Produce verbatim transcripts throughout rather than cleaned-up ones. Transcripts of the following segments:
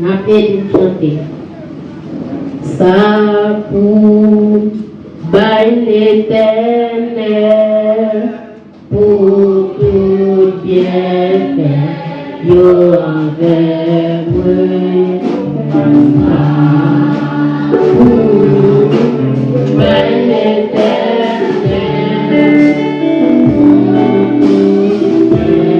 N ap ede n chante. Sa pou bay Letènèl pou tout byenfè yo anvè mwen. Sa pou bay Letènèl pou tout byenfè.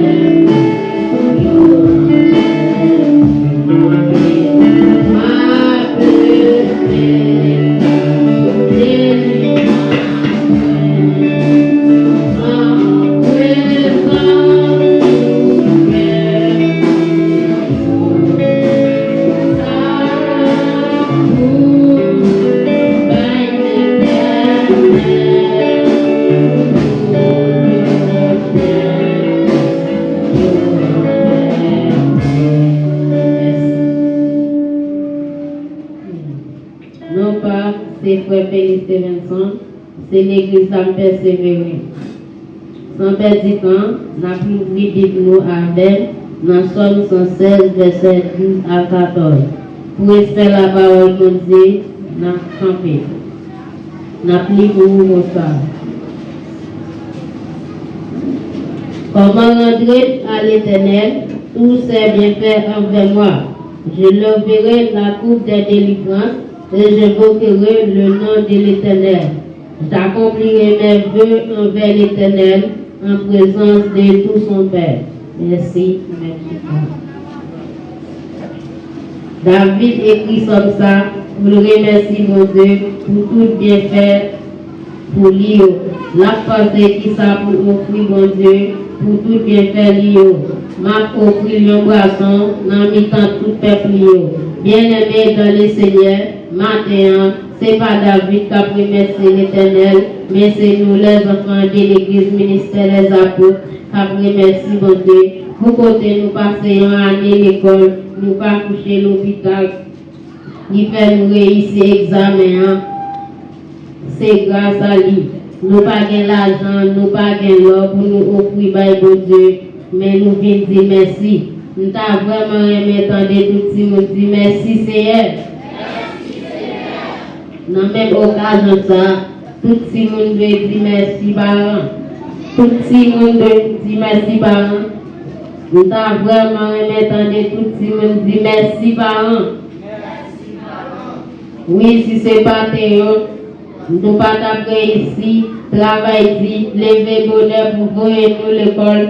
Non pa, se frè Felix Stevenson, se legliz la m pèsevere. San pèdi tan, n ap louvri Bib nou avè l nan Sòm san sèz, vèsè douz a katòz. Pou respè lapawòl Bondye, n ap kanpe. N ap li pou ou konsa. Comment rendre à l'Éternel tous ses bienfaits envers moi? Je lèverai la coupe des délivrances et j'invoquerai le nom de l'Éternel. J'accomplirai mes vœux envers l'Éternel en présence de tout son peuple. Mèsi, mèsi. David ekri sòm sa pou l remèsye Bondye pou tout byenfè pou li yo. L ap panse kisa pou ofri Bondye pou tout byenfè li yo. M ap ofri l yon bwason nan mitan tout pèp li yo. Byeneme dans le Seigneur, maten an, se pa David k ap remèsye Letènèl, men se nou, lèzanfan de legliz Ministè Lèzapot, k ap remèsye Bondye pou kote nou pase yon ane lekòl, nou pa kouche lopital, li fè nou reyisi egzamen an. Se gras a li. Nou pa gen lajan, nou pa gen lò pou nou ofri bay Bondye, men nou vin di mèsi. M ta vrèman renmen tande tout timoun di mèsi, Seyè. Nan menm okazyon sa, tout timoun dwe di mèsi, paran. Tout timoun dwe di mèsi, paran. M ta vrèman renmen tande tout timoun di mèsi, paran. Wi, si se pa te yo, nou pa t ap reyisi, travay di, leve bonè pou voye nou lekòl.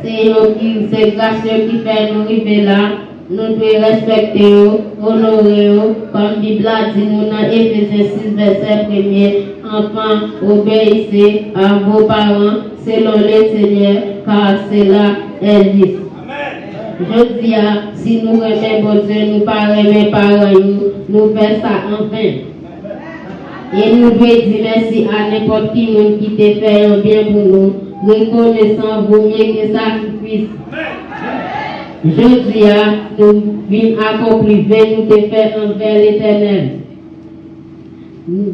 Se yo ki, se gras yo ki fè nou rive la. Nou dwe respekte yo, onore yo, kòm Bib la di nou nan Efezyen sis, vèsè premye, enfants, obéissez à vos parents, selon le Seigneur, car cela est juste. Jodi a, si nou renmen Bondye, nou pa renmen paran nou, nou fè sa anven. E nou dwe di mèsi a nenpòt ki moun ki te fè yon byen pou nou. Rekonesan vo mye ke sakrifis. Jodi a, nou vin akonpli ve nou te fè anvè Letènèl.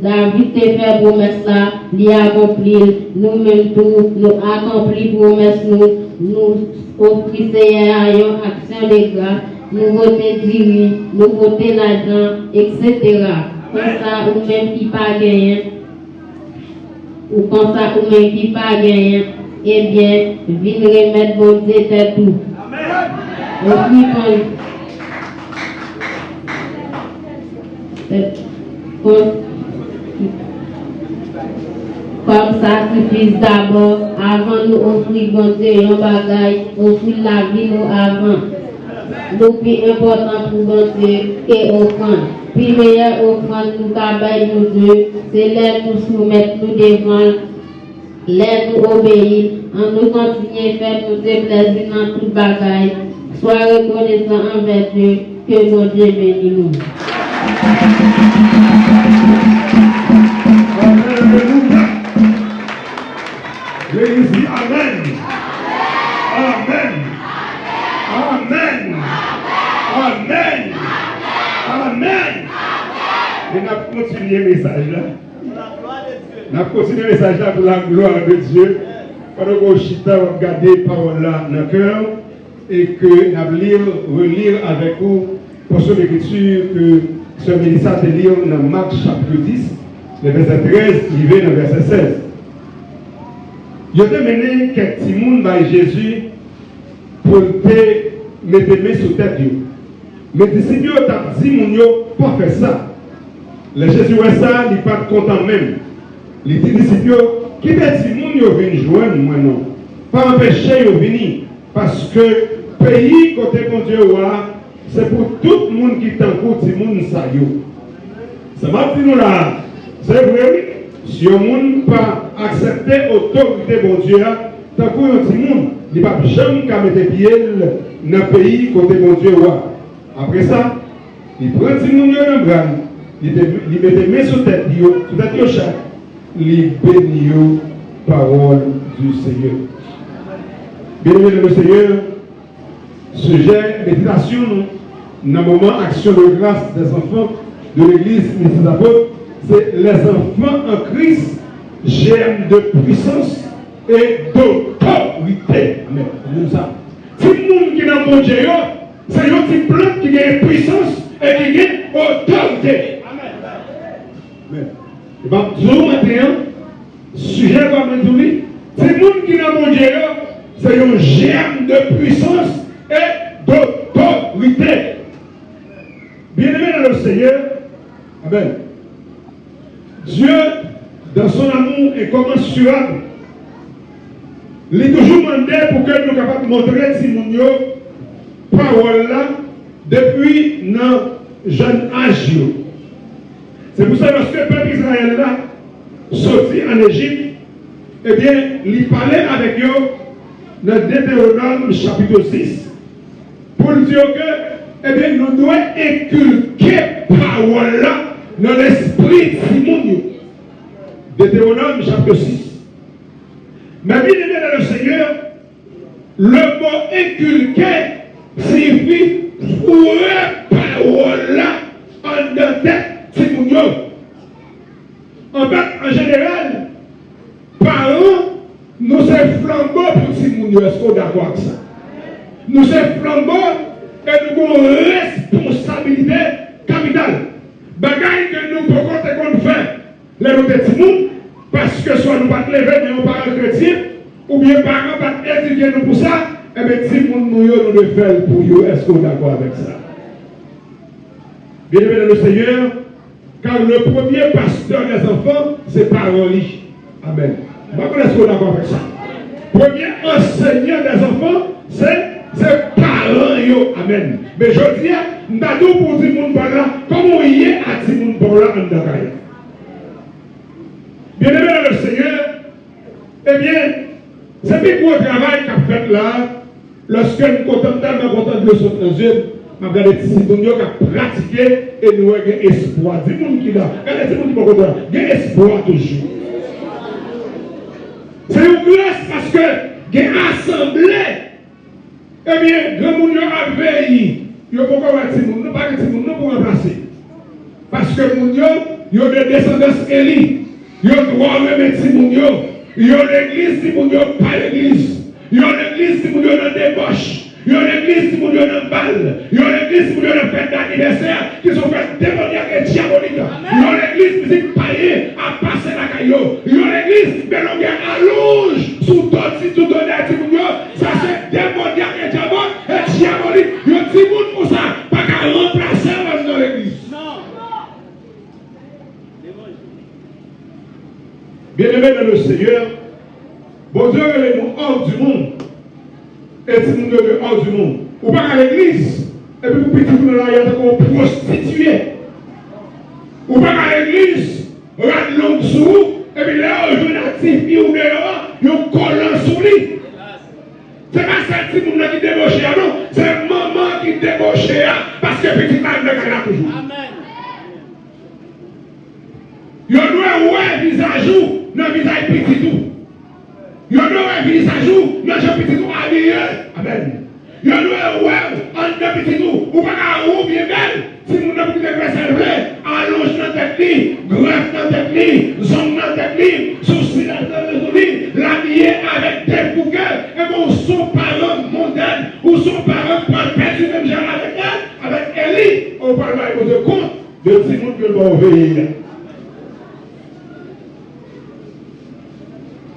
David te fè pwomès la, li akonpli l. Nou menm tou, nou akonpli pwomès nou. Nou ofri Seyè a yon aksyon de gras. Nou vote diri, nou vote lajan, etsetera. Konsa, ou menm ki pa genyen, ou konsa, ou menm ki pa genyen, ebyen, vin remèt Bondye tèt ou. Ofri pon. Kòm, kòm sakrifis dabò, avan nou ofri Bondye yon bagay, ofri lavi nou avan. Nou pi enpòtan pou Bondye ke ofrann. Pi meyè ofrann nou ka bay Bondye, se lè nou soumèt nou devan l. Lè nou obeyi l, ann nou kontinye fè Bondye plèzi nan tout bagay. Swa rekonesan anvè Dye, ke Bondye beni nou. Amèn, alelouya. Legliz di amèn. Amèn. Amèn. Amèn. Amèn. E n ap kontinye mesaj la. N ap kontinye mesaj la pou la glwa de Dye. Pandan ke w chita, w ap gade pawòl la nan kè w. E ke n ap li, reli avèk ou pòsyon lekriti ke sè Melissa te li nan Mak chapit dis, nan vèsè trèz rive nan vèsè sèz. Yo te mennen kèk timoun bay Jezi pou l te mete men sou tèt yo. Men disip yo t ap di moun yo, "Pa fè sa." Lè Jezi wè sa, li pa t kontan menm. Li di disip yo, "Kite timoun yo vin jwenn mwen non. Pa anpeche yo vini, paske peyi kote Bondye wa a, se pou tout moun ki tankou timoun sa yo." Sa m ap di nou la a, se vre wi, si yon moun pa aksepte otorite Bondye a tankou yon timoun, li p ap janm ka mete pye l nan peyi kote Bondye wa. Apre sa, li pran timoun yo nan bra l, li te, li mete men sou tèt yo, sou tèt yo chak, li beni yo. Parole du Seigneur. Bien-aimés dans le Seigneur, sijè meditasyon nou nan moman aksyon de gras des enfants de l'église Ministre des Apôtres, se les enfants en Christ germent de puissance et d'autorité. Amen. Timoun ki nan Bondye yo, se yon ti plant ki gen pwisans e ki gen otorite. Amen. E m ap di w maten an, sijè pa mwen di w li, timoun ki nan Bondye yo, se yon jèm de pwisans e dotorite. Bien-aimés dans le Seigneur, amen. Dieu, dans son amour incommensurable, li toujou mande pou ke nou kapab montre timoun yo pawòl la depi nan jèn aj yo. Se pou sa, lòske pèp Izrayèl la soti ann Ejip, ebyen, li pale avèk yo nan Detewonòm chapit sis, pou l di yo ke, ebyen, nou dwe enkilke pawòl la nan lespri timoun yo. Detewonòm chapit sis. Mes bien-aimés dans le Seigneur, le mot inculquer siyifi foure pawòl la anndan tèt timoun yo. Anfèt, an jeneral, paran, nou se flanbo pou timoun yo. Èske w dakò ak sa? Nou se flanbo e nou gen yon responsabilite kapital. Bagay ke nou poko te konn fè lè nou te timoun, paske swa nou pa t leve nan yon paran kretyen, oubyen paran pa t edike nou pou sa, enben, timoun nou yo, nou dwe fè l pou yo. Èske w dakò avèk sa? Bien-aimés dans le Seigneur, car le premier pasteur des enfants, se paran li. Amen. M pa konnen si w dakò avèk sa. Premye ansenyan dèzanfan, se, se paran yo. Amen. Men jodi a, m ta di w pou w di moun pa w la, kòman w ye a di moun pa w la anndan kay la? Bien-aimés dans le Seigneur, ebyen, se pi gwo travay k ap fèt la a. Lòske m kontan, m tèlman kontan dlo sot nan zye m, m ap gade ti timoun yo k ap pratike e nou wè gen espwa. Di moun ki la, gade timoun ki bò kote w la, gen espwa toujou. Se yon gras paske gen asanble. Ebyen, granmoun yo ap veyi. Yo poko wè timoun, nou pa gen timoun nou pou ranplase. Paske moun yo, yo de desandans Eli. Yo twò renmen timoun yo. Yo legliz, timoun yo pa legliz. Yo legliz, timoun yo nan debòch. Yo legliz, timoun yo nan bal. Yo legliz, timoun yo nan fèt danivèsè, ki se yon fèt demonyak e dyabolik. Yo legliz, mizik payen ap pase lakay yo. Yo legliz, men longyè alonj sou do ti, sou do dèyè timoun yo. Sa se demonyak e dyabòl, e dyabolik. Yon timoun konsa pa ka ranplase w anndan legliz. Bien-aimés dans le Seigneur, Bondye rele nou hors du monde. E timoun yo dehors du monde. Ou pa ka legliz, epi pou pitit ou nan lari a tankou yon pwostitiye. Ou pa ka legliz, rad long sou ou, epi lè yo jwenn ak tifi ou deyò a, yo kolan sou li. Se pa sèl timoun nan ki deboche a, non. Se manman ki deboche a, paske pitit la anndan kay la toujou. Yo dwe wè vizaj ou nan vizaj pitit ou. Yo dwe wè vizaj ou nan jan pitit ou abiye. Amen. Yo dwe wè w anndan pitit ou. Ou pa ka wou byen bèl. Timoun nan pou kite fè sa l vle. Alonj nan tèt li, grèf nan tèt li, zong nan tèt li, sousi nan tèt li, l abiye avèk defouke. Ebyen, ou se yon paran mondèn, ou se yon Ou pral bay Bondye kont de timoun ke l ba w veye a.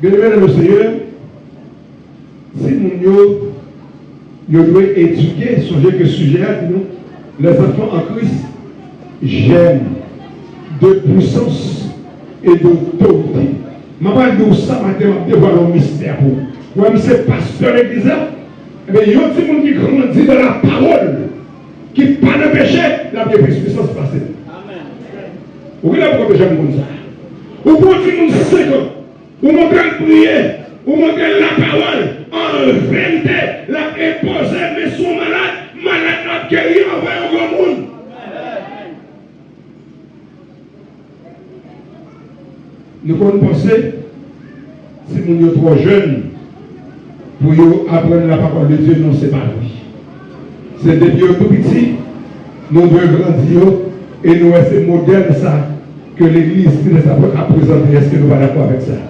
Byeneme nan le Seyè, timoun yo, yo dwe edike. Sonje ke sijè a di nou, les enfants en Christ, germe de puissance et d'autorité. M ap al di w sa maten, m ap devwale yon mistè pou ou. Ou wè, m se pastè legliz la. Ebyen, yon timoun ki grandi dans la parole, ki pa nan peche, l ap gen plis pisans pase m. Ou genlè poko janm konn sa. Ou pran yon timoun senk an, ou montre l priye, ou montre l lapawòl, an verite, l ap enpoze men sou yon malad, malad la ap geri anvan yon granmoun. Nou konn panse timoun yo twò jèn pou yo aprann la parole de Dieu. Non, se pa vre. Se depi yo tou piti, nou dwe grandi yo, e nou wè se modèl sa ke legliz Trinite Apot ap prezante. Èske nou pa dakò avèk sa?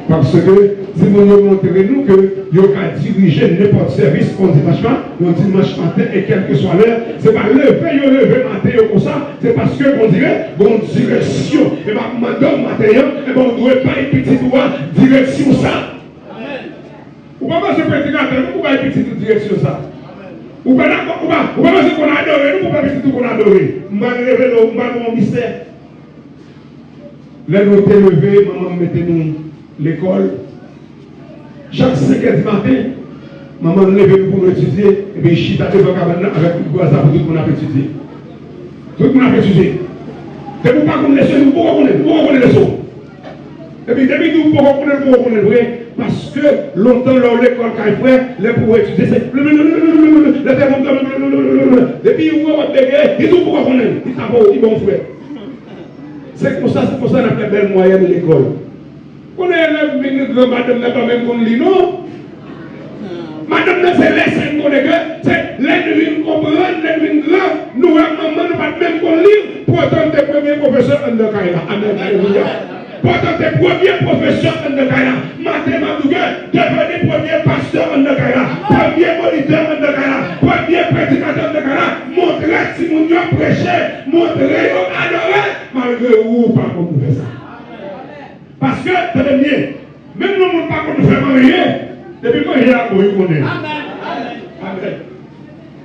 Paske timoun yo montre nou ke yo ka dirije nenpòt sèvis yon dimanch maten, yon dimanch maten, e kèlkeswa lè. Se pa leve yo leve maten yo konsa, se paske Bondye gen yon direksyon. E m ap mande w maten an, e ben, ou dwe bay pitit ou a direksyon sa. Ou pa bezwen predikatè non pou bay pitit ou direksyon sa. Ou pa dakò, ou pa, ou pa bezwen konn adore non pou bay pitit ou konn adore. M pral revele w, m pral ba w yon mistè. Lè nou te leve, manman m mete nou lekòl. Chak senk è di maten, manman m leve nou pou nou etidye, epi chita devan kabann nan avèk gwaz la pou tout moun ap etidye. Tout moun ap etidye. Depi w pa konn leson, ou poko konnen, ou poko konnen leson. Epi depi di w poko konnen, poko konnen vre, paske lontan lè w lekòl kay frè, lè pou w etidye, se lè te konn, depi w wè w ap bege, li di w poko konnen, li tape w, li ba w frè. Se konsa, se konsa n ap fè bèl mwayèn lekòl. Kounye a lè m vin gran, madanm nan pa menm konn li non. Madanm nan se lè sa n konnen ke se lè n vin konprann, lè n vin gran, nou wè manman nou pa t menm konn li, poutan l te premye pwofesè anndan kay la. Amèn, alelouya. Poutan l te premye pwofesè anndan kay la. Maten m ap di w ke deveni premye pastè anndan kay la, premye monitè anndan kay la, premye predikatè anndan kay la. Montre timoun yo preche, montre yo adore, malgre ou pa konn fè sa. Paske, tande m byen, menm yon moun pa konn fè manje, depi manje a bon, li konnen. Amèn.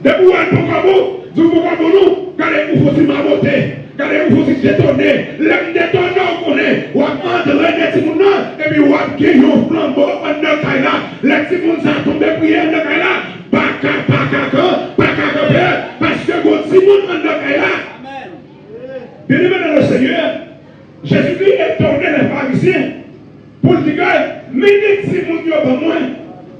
Depi w wè l poko bon, di w poko bon non, gade ou fouti mamote, gade ou fouti detone. Lè m detone, ou konnen, w ap antrene timoun nan, epi w ap gen yon flanbo anndan kay la. Lè timoun sa tonbe priye anndan kay la, pa ka, pa ka, pa ka kanpe, paske gon timoun anndan kay la. Byeneme nan le Seyè, Jezikri etone lè Farizyen pou l di ke, "Men de timoun yo ban mwen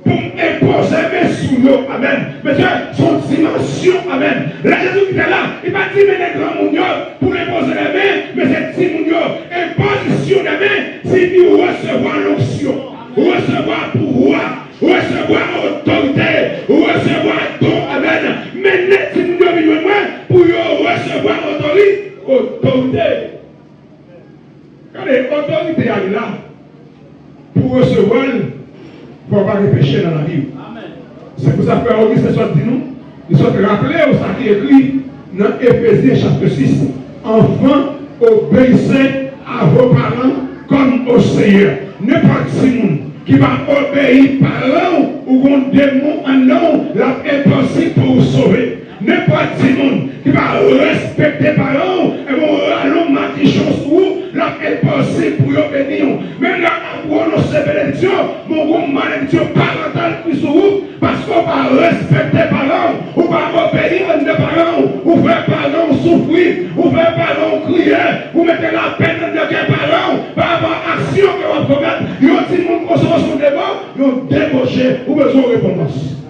pou m enpoze men sou yo." Amèn. Mesye, se yon dimansyon. Amèn. Lè Jezikri te la, li pa t di, "Men de granmoun yo pou l enpoze lè men," men se timoun yo. Enpozisyon de men siyifi resevwa lonksyon, resevwa pouvwa, resevwa otorite, resevwa don. Amèn. Men de timoun yo vin jwenn mwen pou yo resevwa otori-, otorite. Gade, otorite a li la. Pou w resevwa l, fò w pa gen peche nan lavi w. Se pou sa frè Augustin sot di nou, li sot raple w sa ki ekri nan Efezyen chapit sis, "Enfants, obéissez à vos parents comme au Seigneur." Nenpòt timoun ki pa obeyi paran w, ou gon demon anndan w, l ap enposib pou w sove. Nenpòt timoun ki pa respekte paran w, ebyen, w rale yon madichon sou ou, l ap enposib pou yo beni w. Menm lè w ap pwononse benediksyon, men w gon malediksyon parantal ki sou ou, paske w pa respekte paran w, ou pa obeyi anndan paran w, ou fè paran w soufri, ou fè paran w kriye, ou mete lapèn anndan kè paran w, pa rapò a aksyon ke w ap komèt. Yon timoun konsa w se yon demon, yon deboche, ou bezwen yon repantans.